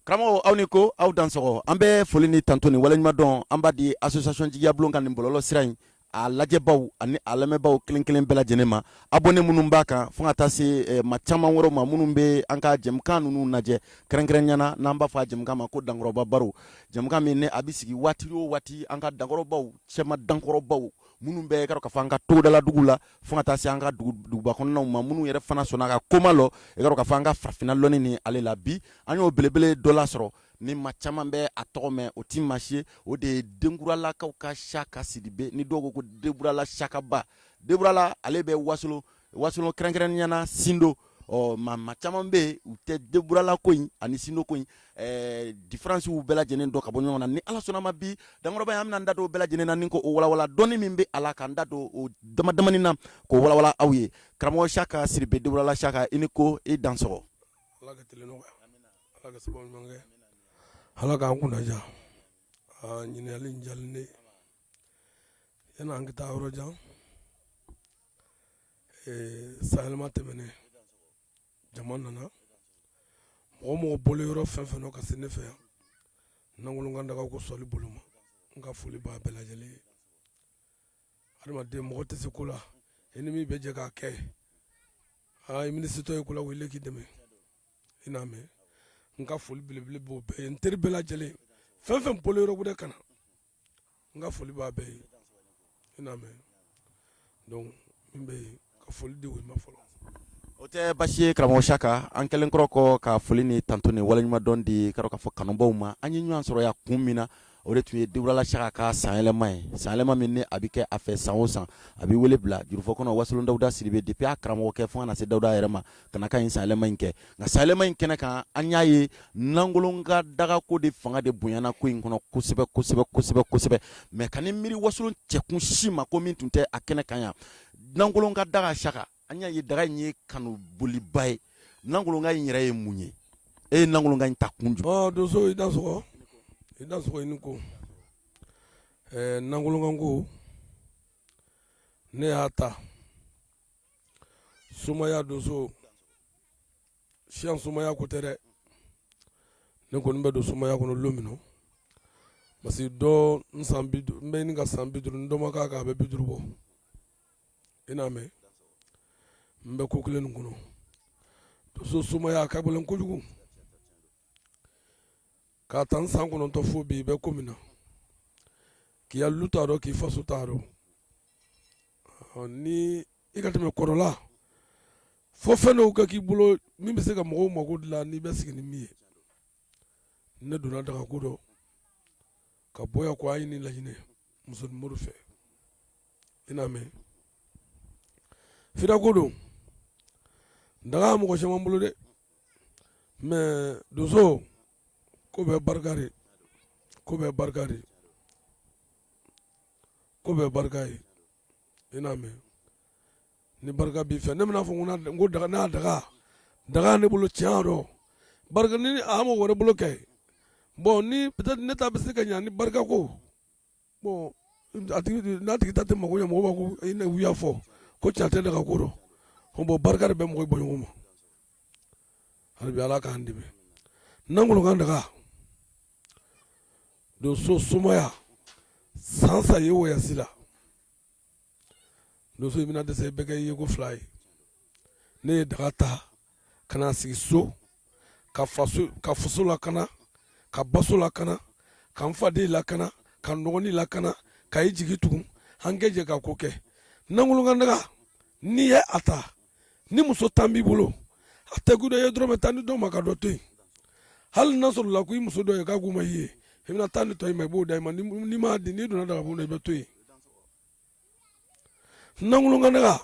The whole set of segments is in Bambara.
Karamɔgɔ, aw ni ko, aw dansɔgɔ. An bɛ foli ni tanto ni waleɲumandɔn an b'a di association Jigiyabulon ka nin bɔlɔlɔ sira in a lajɛbaw ani a lamɛnbaw kelen kelen bɛɛ lajɛlen ma, abonné minnu b'a kan, fo ka taa se maa caman wɛrɛw ma minnu bɛ an ka jɛmukan ninnu lajɛ, kɛrɛnkɛrɛnnenya na n'an b'a fɔ a jɛmukan ma ko Dankɔrɔba Baro, jɛmukan min ni a bɛ sigi waati o waati, an ka dankɔrɔbaw, cɛma dankɔrɔbaw minnu bɛ ka fɔ an ka togodala dugu la, fo ka taa se an ka duguba kɔnɔnaw ma, minnu yɛrɛ fana sɔnna ka koma lɔ i ka fɔ an ka farafinna lɔnni ni ale la. Bi an y'o belebele dɔ lasɔrɔ ni maa caman bɛ a tɔgɔ mɛn, o ti maa si ye, o de ye Denkuralakaw ka Saka Sidibe, ni dɔw ko ko Deburala Sakaba. Deburala, ale bɛ Wasolon, Wasolon kɛrɛnkɛrɛnnenya na Sindo. Ɔ maa caman bɛ yen, u tɛ Deburala ko in ani Sindo ko in différencew bɛɛ lajɛlen dɔn ka bɔ ɲɔgɔn na. Ni Ala sɔnna ma, bi Dankɔrɔba in, an bɛna an da don o bɛɛ lajɛlen na ni ko o walawala, dɔnni min bɛ a la, k'an da don o dama damani na k'o walawala aw ye. Karamɔgɔ Saka Sidibe, Deburala Saka, i ni ko, i dansɔgɔ. Ala ka tile nɔgɔya, Ala ka sababu ɲuman kɛ, Ala k'an kunna diya. Aa, ɲininkali in diyalen ne ye. Yanni an ka taa yɔrɔ jan, sanyɛlɛma tɛmɛnen, jama nana, mɔgɔ mɔgɔ bolo yɔrɔ fɛn fɛn ka se ne fɛ yan Nankolonkan daga ko sɔli bolo ma, n ka foli b'a bɛɛ lajɛlen ye. Adamaden, mɔgɔ tɛ se ko la i ni min bɛ jɛ k'a kɛ. Aa, i minisitɔ ye ko la wele k'i dɛmɛ, i n'a mɛn. N ka foli belebele b'o bɛɛ ye, n teri bɛɛ lajɛlen, fɛn fɛn bolo yɔrɔ wɛrɛ ka na, n ka foli b'a bɛɛ ye, i n'a mɛn. Donc min bɛ yen, ka foli di u ma fɔlɔ. O tɛ basi ye, karamɔgɔ Saka. An kɛlen kɔrɔ kɔ ka foli ni tanto ni waleɲumandɔn di ka k'a fɔ kanubaw ma, an ye ɲɔgɔn sɔrɔ yan kun min na, o de tun ye Deburala Saka ka sanyɛlɛma ye, sanyɛlɛma min ni a bɛ kɛ a fɛ san o san. A bɛ wele bila jurufɔ kɔnɔ Wasolon Dawuda Sidibe, depuis a karamɔgɔkɛ fo ka na se Dawuda yɛrɛ ma, ka na ka nin sanyɛlɛma in kɛ. Nka sanyɛlɛma in kɛnɛ kan, an y'a ye Nankolonka dagako de fanga de bonyana ko in kɔnɔ kosɛbɛ kosɛbɛ kosɛbɛ kosɛbɛ. Mais ka ni miiri Wasolon cɛkun si ma ko min tun tɛ a kɛnɛ kan yan. Nankolonka daga Saka, an y'a ye daga in ye kanu boliba ye. Nankolonka in yɛrɛ ye mun ye? E ye Nankolonka in ta kun jumɛn? Donso, i dansɔgɔ, i dansɔgɔ, i ni ko. Nankolonkan ko, ne y'a ta somaya. Donso, siyan somaya ko tɛ dɛ. Ne kɔni bɛ don somaya kɔnɔ lon min na, parce que dɔ n san 50, n bɛ ɲini ka san 50 ni dɔ ma k'a kan, a bɛ 50 bɔ, i n'a mɛn. N bɛ ko kelen nin kɔnɔ. Donso, somaya a ka gɛlɛn kojugu. K'a ta n san 9 fo bi, i bɛ ko min na, k'i ya lu t'a dɔn, k'i faso t'a dɔn, ni i ka tɛmɛ kɔrɔla fo fɛn dɔw ka k'i bolo min bɛ se ka mɔgɔw mako dilan n'i bɛ sigi ni min ye. Ne donna dagako dɔ ka bɔ yan ko a ɲini Laginɛ musonin mori fɛ, i n'a mɛn. Fira ko don, daga mɔgɔ caman bolo dɛ. Mais donso, ko bɛ barika de, ko bɛ barika de, ko bɛ barika ye, i n'a mɛn. Ni barika b'i fɛ, ne bɛna fɔ n ko daga n'a daga daga ne bolo tiɲɛ dɔn barika ni a mɔgɔ wɛrɛ bolo kɛ. Bon, ni peut-être ne ta bɛ se ka ɲa ni barika ko. Bon, a tigi n'a tigi ta tɛ mako ɲɛ, mɔgɔ b'a ko i ne y'a fɔ ko tiɲɛ tɛ daga ko dɔn. Bon, barika de bɛ mɔgɔ bɔ ɲɔgɔn ma. Hali bi, Ala k'an dɛmɛ. Nankolonkan daga, donso, somaya san san ye wɔyasi la. Donso, i bɛna dɛsɛ, i bɛ kɛ i ye ko fila ye. Ne ye daga ta ka na sigi so, ka faso, ka faso lakana, ka baso lakana, ka n faden lakana, ka n dɔgɔnin lakana, ka i jigi tugun, an kɛ jɛ ka ko kɛ. Nankolonkan daga, n'i ye a ta ni muso 10 b'i bolo, a tɛ ko dɔ ye dɔrɔmɛ 10 di dɔ ma ka dɔ to yen. Hali n'a sɔrɔ la ko i muso dɔ ye k'a k'u ma i ye, i bɛna 10 di tɔ in ma, i b'o da i ma. N'i m'a di, n'i donna dagabon na, i bɛ to yen. Nankolonkan daga,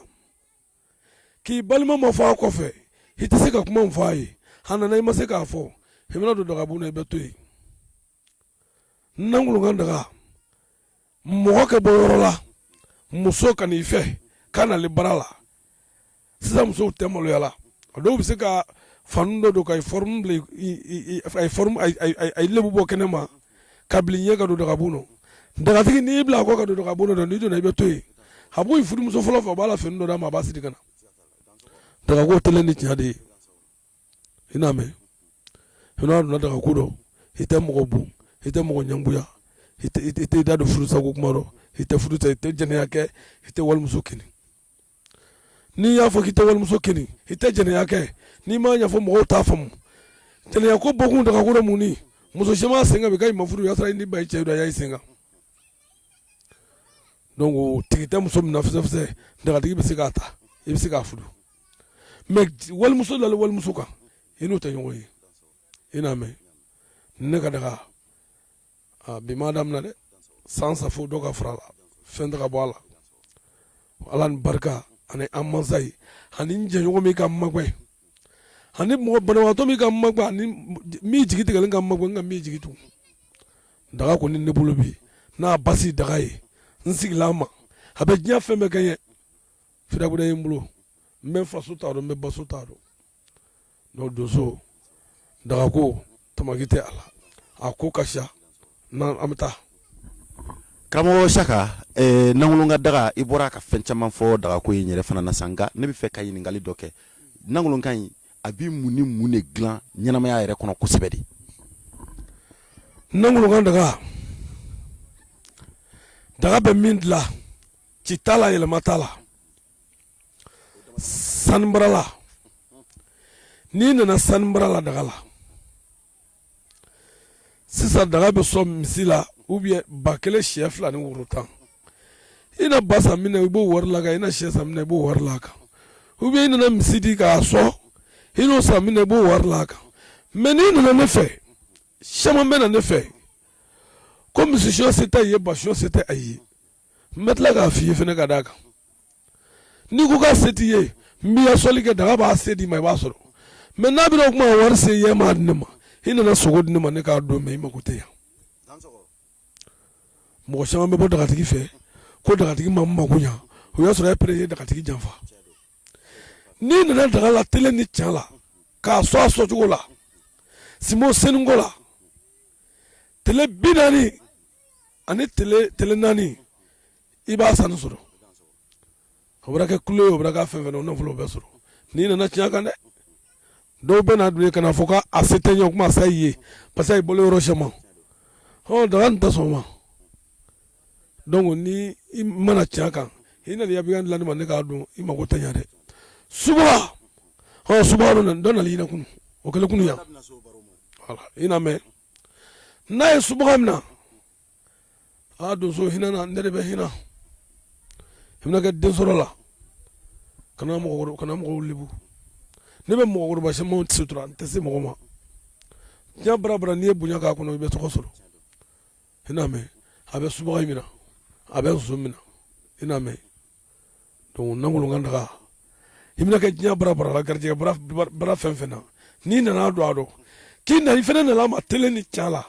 k'i balima ma fɔ a kɔfɛ, i tɛ se ka kuma fɔ a ye, a nana, i ma se k'a fɔ, i bɛna don dagabon na, i bɛ to yen. Nankolonkan daga, mɔgɔ kɛ bɔ yɔrɔ la, muso ka n'i fɛ k'a nalen bara la. Sisan musow tɛ maloya la, a dɔw bɛ se ka fani dɔ don ka forme bila, a ye forme, a ye lebu bɔ kɛnɛ ma ka bila i ɲɛ ka don dagabon nɔ. Dagatigi, n'i y'i bila a kɔ ka don dagabon nɔ, n'i donna, i bɛ to yen. A b'o furumuso fɔlɔ fɛ, a b'a la fini dɔ d'a ma, a b'a siri ka na. Dagako tɛlen ni tiɲɛ de ye, i n'a mɛn. N'a donna daga ko dɔ, i tɛ mɔgɔ bon, i tɛ mɔgɔ ɲangoya, i tɛ i da don furusako kuma rɔ, i tɛ furu sa, i tɛ jɛnɛya kɛ, i tɛ walimuso kɛni. N'i y'a fɔ k'i tɛ walimuso kɛni, i tɛ jɛnɛya kɛ, n'i m'a ɲɛfɔ mɔgɔw t'a faamu. Jɛnɛya ko bɔkun daga ko dɔ mun ni muso siman sen kan bi k'a ma furu, o y'a sɔrɔ i ni ba i cɛ don, a y'a sen kan. Donc tigi tɛ muso min na fɛsɛfɛsɛ, dagatigi bɛ se k'a ta, i bɛ se k'a furu. Mais walimuso lali walimuso kan, i n'o tɛ ɲɔgɔn ye. I n'a mɛn ne ka daga bi ma daminɛ dɛ, san safo dɔ ka fara la, fɛn tɛ ka bɔ a la. Ala ni barika ani an mansa ye ani n jɛɲɔgɔn min ka magɛn ani mɔgɔ banabagatɔ min ka magɛn ani min jigi tigɛlen ka magɛn, n ka min jigi tugu. Daga kɔni ne bolo bi n'a basi daga ye, n sigila a ma, a bɛ diɲɛ fɛn bɛɛ kɛ n ye. Firabuda ye n bolo, n bɛ faso t'a dɔn, n bɛ baso t'a dɔn. Donc donso dagako tamaki tɛ a la, a ko ka siya n'an an bɛ taa. Karamɔgɔ Saka, Lankolon ka daga, i bɔra ka fɛn caman fɔ dagako in yɛrɛ fana na sa, nka ne bɛ fɛ ka ɲininkali dɔ kɛ. Lankolonkan in, a bɛ mun ni mun de dilan ɲɛnamaya yɛrɛ kɔnɔ kosɛbɛ de? Lankolonkan daga, daga bɛ min dilan, ci t'a la, yɛlɛma t'a la. Sanubarala, n'i nana sanubara la daga la sisan, daga bɛ sɔn misi la ou bien ba kelen siyɛ fila ni woro 10. I na ba san min na, i b'o wari la kan, i na siyɛ san min na, i b'o wari la kan, ou bien i nana misi di k'a sɔn, i n'o san min na, i b'o wari la kan. Mais n'i nana ne fɛ, caman bɛ na ne fɛ ko misi sɔn se tɛ ye, ba sɔn se tɛ a ye. N bɛ tila k'a f'i ye fana ka d'a kan, n'i ko k'a se t'i ye, n b'i ka sɔli kɛ, daga b'a se d'i ma, i b'a sɔrɔ. Mais n'a bɛna o kuma wari se ye m'a di ne ma, i nana sogo di ne ma, ne k'a don, mais i mako tɛ yan. Mɔgɔ caman bɛ bɔ dagatigi fɛ ko dagatigi ma n mako ɲa, o y'a sɔrɔ e pere ye dagatigi janfa. N'i nana daga la telen ni can la k'a sɔn a sɔncogo la, simo senuko la, tele 40 ani tele 4, i b'a sanu sɔrɔ. O bɛna kɛ kulo ye, o bɛna kɛ fɛn fɛn, o nafolo bɛɛ sɔrɔ n'i nana tiɲɛ kan dɛ. Dɔw bɛ na dun ka na fɔ k'a se tɛ ɲɛ, o kuma sa i ye parce que i bolo yɔrɔ caman hɔn daga nin tɛ sɔn o ma. Donc ni i mana tiɲɛ kan, i nana i ka dilan ne ma, ne k'a dun, i mako tɛ ɲɛ dɛ. Subaga hɔn subaga dɔ nana ɲinɛ kunu, o kɛlen kunu yan, voilà, i n'a mɛn n'a ye subaga minɛ, aa donso hinɛ na, ne de bɛ hinɛ. I bɛna kɛ den sɔrɔ la, kana mɔgɔ, kana mɔgɔw lebu. Ne bɛ mɔgɔkɔrɔba caman sutura, n tɛ se mɔgɔ ma. Diɲɛ bara bara, n'i ye bonya k'a kɔnɔ, i bɛ tɔgɔ sɔrɔ. I n'a mɛn, a bɛ subaga minɛ, a bɛ nson minɛ, i n'a mɛn. Donc nankolonkan daga, i bɛna kɛ diɲɛ bara bara la, garijɛgɛ bara fɛn fɛn na, n'i nana don a dɔn k'i na, i fana nana a ma telen ni can la.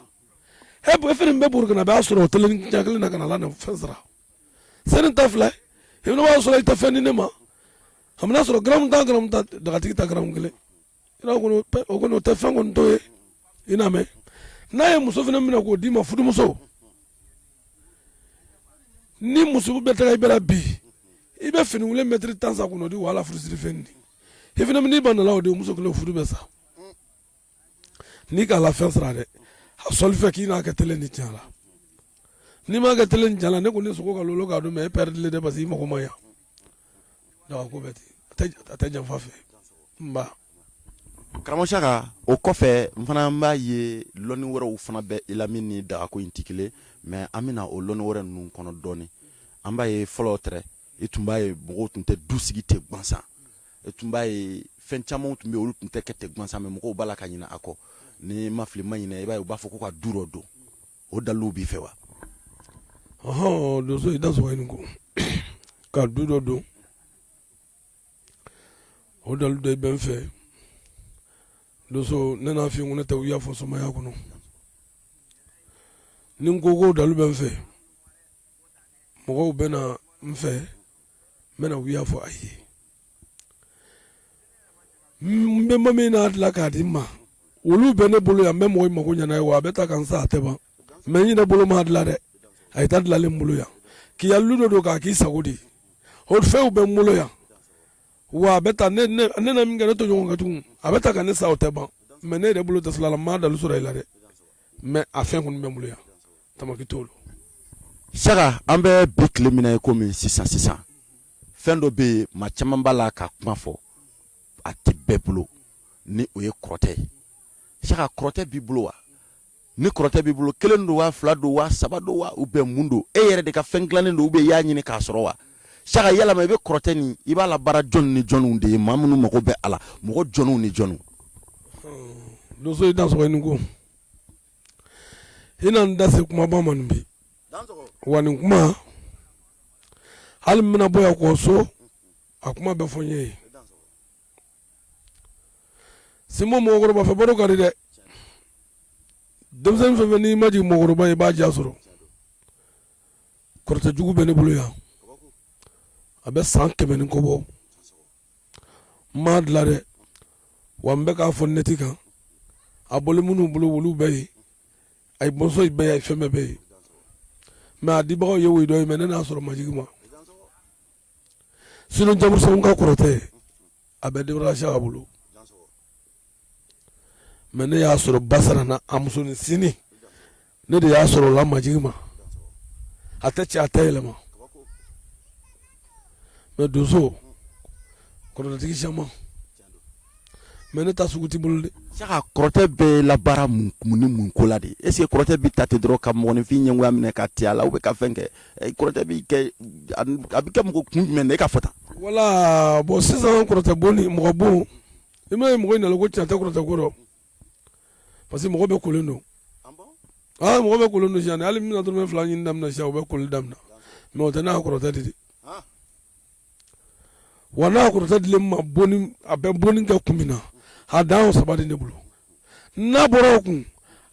E fana bɛ Burukina, b'a sɔrɔ o telen ni can kelen na ka na la fɛn sara sani ta filɛ. I bɛna b'a sɔrɔ i tɛ fɛn di ne ma, a bɛna sɔrɔ garamu 10, garamu 10, dagatigi ta garamu kelen, o kɔni o tɛ fɛn kɔni to ye. I n'a mɛn n'a ye muso fana minɛ k'o d'i ma, furumuso ni muso bɛ taga i bɛra bi, i bɛ fini wele mɛtiri 10 san k'o di wala furusiri fɛn di, i fana n'i ba nana o di muso kelen, furu bɛ sa. N'i k'a la fɛn sara dɛ, a sɔli fɛ k'i n'a kɛ telen ni tiɲɛ la. N'i m'a kɛ telen ni tiɲɛ la, ne kɔni sogo ka lolo k'a dun, mais e pɛrɛdilen dɛ, parce que i mago ma ɲa. Daga ko bɛ ten, a tɛ janfa fɛ n ba. Karamɔgɔ Saka, o kɔfɛ n fana b'a ye lɔnni wɛrɛw fana bɛ i la min ni dagako in tɛ kelen, mais an bɛna o lɔnni wɛrɛ ninnu kɔnɔ dɔɔni. An b'a ye fɔlɔ tɛrɛ, i tun b'a ye mɔgɔw tun tɛ du sigi ten gansan, i tun b'a ye fɛn camanw tun bɛ olu tun tɛ kɛ ten gansan, mais mɔgɔw b'a la ka ɲinɛ a kɔ. Ni ma fili ma ɲinɛ, i b'a ye u b'a fɔ ko ka du dɔ don, o daliluw b'i fɛ wa? Ɔhɔn donso, i da sɔgɔ nin ko ka du dɔ don, o dalu dɔ bɛ n fɛ. Donso, ne n'a f'i ye ko ne tɛ wuya fɔ somaya kɔnɔ. Ni n ko k'o dalu bɛ n fɛ, mɔgɔw bɛ na n fɛ, n bɛna wuya fɔ a ye. N bɛnba min n'a dilan k'a di n ma, olu bɛ ne bolo yan, n bɛ mɔgɔ mako ɲɛna ye wa a bɛ taa ka n sa, a tɛ ban. Mais n yɛrɛ bolo m'a dilan dɛ, a ye taa dilanlen n bolo yan k'i ya lu dɔ don k'a k'i sago de, o fɛnw bɛ n bolo yan wa a bɛ taa ne na min kɛ, ne to ɲɔgɔn kɛ tugun, a bɛ taa ka ne sa, o tɛ ban. Mais ne yɛrɛ bolo tɛ la n m'a dalu sɔrɔ i la dɛ, mais a fɛn kɔni bɛ n bolo yan, tamaki t'o Saka, an bɛ bi tile min na i komi sisan sisan, fɛn dɔ bɛ yen, maa caman b'a la ka kuma fɔ, a tɛ bɛɛ bolo, ni o ye kɔrɔtɛ ye. Saka, kɔrɔtɛ b'i bolo wa? Ni kɔrɔtɛ b'i bolo, kelen don wa, fila don wa, saba don wa, ou bien mun don? E yɛrɛ de ka fɛn dilannen don ou bien i y'a ɲini k'a sɔrɔ wa? Saka, yalama i bɛ kɔrɔtɛ nin, i b'a labaara jɔn ni jɔnw de ye? Maa minnu mago bɛ a la, mɔgɔ jɔnw ni jɔnw? Donso, i dansɔgɔ, i ni ko i na n da se kumaba ma nin bi wa. Nin kuma, hali n bɛna bɔ yan kɔ so, a kuma bɛ fɔ n ye. Sinbo, mɔgɔkɔrɔba fɛ baro ka di dɛ. Denmisɛnnin fɛn fɛn n'i ma jigin mɔgɔkɔrɔba ye, i b'a diya sɔrɔ. Kɔrɔtɛ jugu bɛ ne bolo yan, a bɛ san 100 ni kɔ bɔ. N m'a dilan dɛ, wa n bɛ k'a fɔ nɛti kan, a bɔlen minnu bolo, olu bɛ yen, a ye bɔnsɔn bɛɛ ye, a ye fɛn bɛɛ bɛ yen, mais a dibagaw ye woyi dɔ ye, mais ne n'a sɔrɔ majigi ma. Sinon jamurusanw ka kɔrɔtɛ, a bɛ Deburala Saka bolo, mais ne y'a sɔrɔ basara na, a musonin sini, ne de y'a sɔrɔ o la majigi ma. A tɛ cɛ, a tɛ yɛlɛma. Mais donso, kɔrɔtɛtigi caman, mais ne ta sugu t'i bolo dɛ. Saka, kɔrɔtɛ bɛ labaara mun ni mun ko la de? Est ce que kɔrɔtɛ bɛ ta ten dɔrɔn ka mɔgɔninfin ɲɛngoya minɛ ka ti a la, ou bien ka fɛn kɛ? Kɔrɔtɛ bɛ kɛ, a bɛ kɛ mɔgɔ kun jumɛn na? E ka fɔ tan. Wala, bon, sisan kɔrɔtɛ bon ni mɔgɔ bon, i m'a ye mɔgɔ nana ko tiɲɛ tɛ kɔrɔtɛ ko dɔn, parce que mɔgɔ bɛ kolen don. Aa, mɔgɔ bɛ kolen don sisan. Hali min bɛna dɔrɔmɛ 2 ɲini daminɛ sisan, u bɛ koli daminɛ, mais o tɛ n'a kɔrɔtɛ di dɛ. Wa n'a kɔrɔtɛ dilen ma, bonni, a bɛ bonni kɛ kun min na, a dan o saba de ne bolo. N'a bɔra o kun,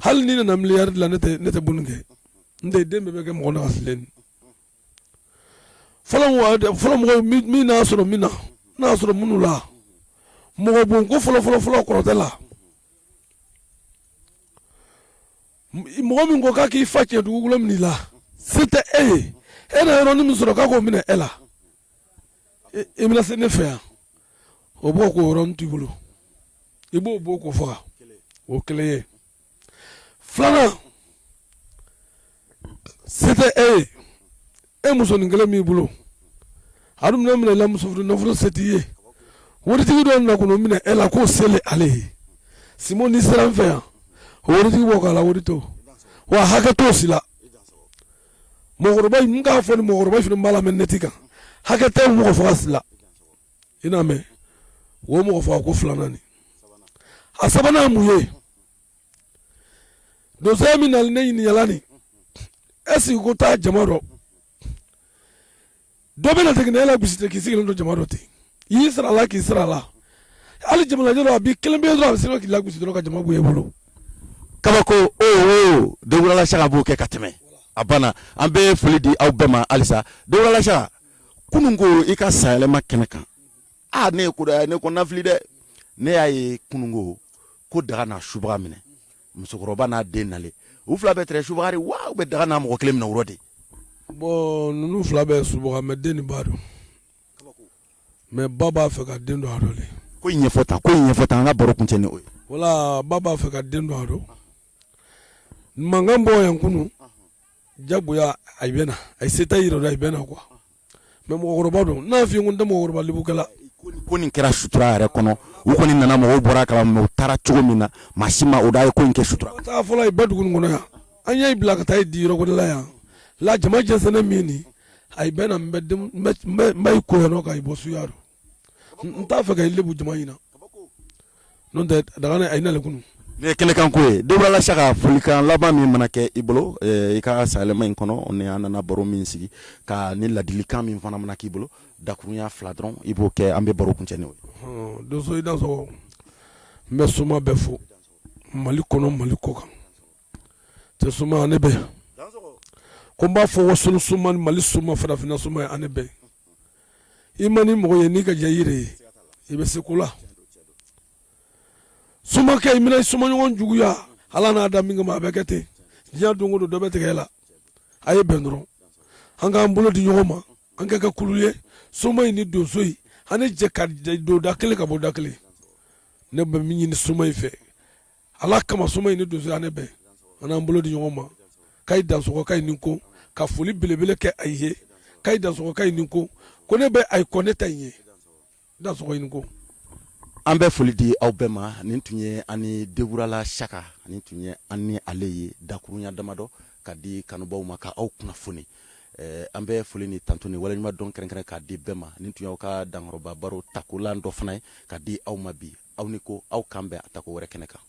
hali ni nana miliyari dilan, ne tɛ bonni kɛ. N tɛ den bɛɛ bɛ kɛ mɔgɔ nagasilen. Fɔlɔ fɔlɔ, mɔgɔ min n'a sɔrɔ min na, n'a sɔrɔ minnu la, mɔgɔ bon ko fɔlɔ fɔlɔ fɔlɔ kɔrɔtɛ la, mɔgɔ min ko k'a k'i fa tiɲɛ dugukolo min la, se tɛ e ye, e na yɔrɔnin min sɔrɔ k'a k'o minɛ e la, i bɛna se ne fɛ yan, o b'o k'o yɔrɔnin t'i bolo, i b'o bɔ k'o faga. O kelen ye. Filanan, se tɛ e ye, e musonin kelen b'i bolo, a dun minɛ i la muso furu nafolo se t'i ye, waritigi dɔ nana k'o minɛ e la k'o selen ale ye. Simon, n'i sera n fɛ yan, o waritigi b'o k'a la wari to wa, hakɛ t'o si la. Mɔgɔkɔrɔba n k'a fɔ ni mɔgɔkɔrɔba fana b'a lamɛn nɛti kan, hakɛ tɛ mɔgɔ faga si la. I n'a mɛn, o mɔgɔ faga ko filanan nin. A sabanan mun ye? Donsoya min nali ne ɲininkala nin, e sigi ko taa jama dɔ, dɔ bɛna ten, e la gosi ten, k'i sigilen to jama dɔ ten, i y'i sara la, k'i sara la, hali jamalajɛ dɔ, a b'i kelen bɛ dɔrɔn, a bɛ se k'i lagosi dɔrɔn ka jama bɔ i bolo. Kabako o o Deburala Saka b'o kɛ ka tɛmɛ, a banna. An bɛ foli di aw bɛɛ ma halisa. Deburala Saka, kunun ko i ka sanyɛlɛma kɛnɛ kan, aa, ne ye ko dɔ ye, ne kɔnɔna fili dɛ. Ne y'a ye kunun ko ko daga n'a subaga minɛ, musokɔrɔba n'a den nalen, u fila bɛɛ tɛrɛ subaga de wa, u bɛ daga n'a mɔgɔ kelen minɛ o de? Bon, ninnu fila bɛɛ subaga, mais den ni ba don, mais ba b'a fɛ ka den don a dɔ de. Ko in ɲɛfɔ tan, ko in ɲɛfɔ tan, an ka baro kuncɛ ni o ye. Wala, ba b'a fɛ ka den don a dɔn. Mankan bɔ yan kunun, jagoya a bɛ na, a ye se t'a yɛrɛ dɔn, a bɛ na quoi, mais mɔgɔkɔrɔba don. N'a f'i ye ko n tɛ mɔgɔkɔrɔba libukɛla. Ko nin kɛra sutura yɛrɛ kɔnɔ, u kɔni nana, mɔgɔw bɔra a kalama, mais u taara cogo min na, maa si ma o da ye ko in kɛ sutura. Taa fɔlɔ i ba dugu nin kɔnɔ yan, an y'a bila ka taa i di yɔrɔ wɛrɛ la yan la, jama jɛnsɛnnen min nin, a bɛ na, n bɛ i ko yan nɔ ka i bɔ suya rɔ. N t'a fɛ ka i lebu jama ɲina, n'o tɛ daga a ye nale kunun. Nin ye kɛnɛkan ko ye. Deburala Saka, folikan laban min mana kɛ i bolo i ka sanyɛlɛma in kɔnɔ, ni an nana baro min sigi, ka ni ladilikan min fana mana k'i bolo, dakurunya fila dɔrɔn i b'o kɛ, an bɛ baro kuncɛ ni o ye. Donso, i dansɔgɔ. N bɛ soma bɛɛ fo, Mali kɔnɔ, Mali kɔ kan. Cɛ soma, ne bɛ ko n b'a fɔ waso soma ni Mali soma, farafinna soma ye, an bɛɛ. I ma ni mɔgɔ ye n'i ka diya i yɛrɛ ye, i bɛ se ko la. Somakɛ, i bɛna somaɲɔgɔn juguya, Ala n'a da min kama, a bɛ kɛ ten. Diɲɛ don o don, dɔ bɛ tigɛ e la. A ye bɛn dɔrɔn, an k'an bolo di ɲɔgɔn ma, an ka kɛ kulu ye, soma in ni donso in, an ni jɛ ka don da kelen ka bɔ da kelen. Ne bɛ min ɲini soma in fɛ. Ala kama, soma in ni donsoya ne bɛn, an n'an bolo di ɲɔgɔn ma. K'a i dansɔgɔ, k'a i ni ko, ka foli belebele kɛ a ye. K'a i dansɔgɔ, k'a i ni ko, ko ne bɛ a ye kɔ, ne ta in ye. Dansɔgɔ, i ni ko. An bɛ foli di aw bɛɛ ma. Nin tun ye an ni Deburala Saka, nin tun ye an ni ale ye dakurunya damadɔ ka di kanubaw ma, ka aw kunnafoni. An bɛ foli ni tantu ni waleɲuman dɔn kɛrɛnkɛrɛn k'a di bɛɛ ma. Nin tun y'aw ka dankɔrɔba baro takolan dɔ fana ye ka di aw ma bi. Aw ni ko, aw kan bɛn a tako wɛrɛ kɛnɛ kan.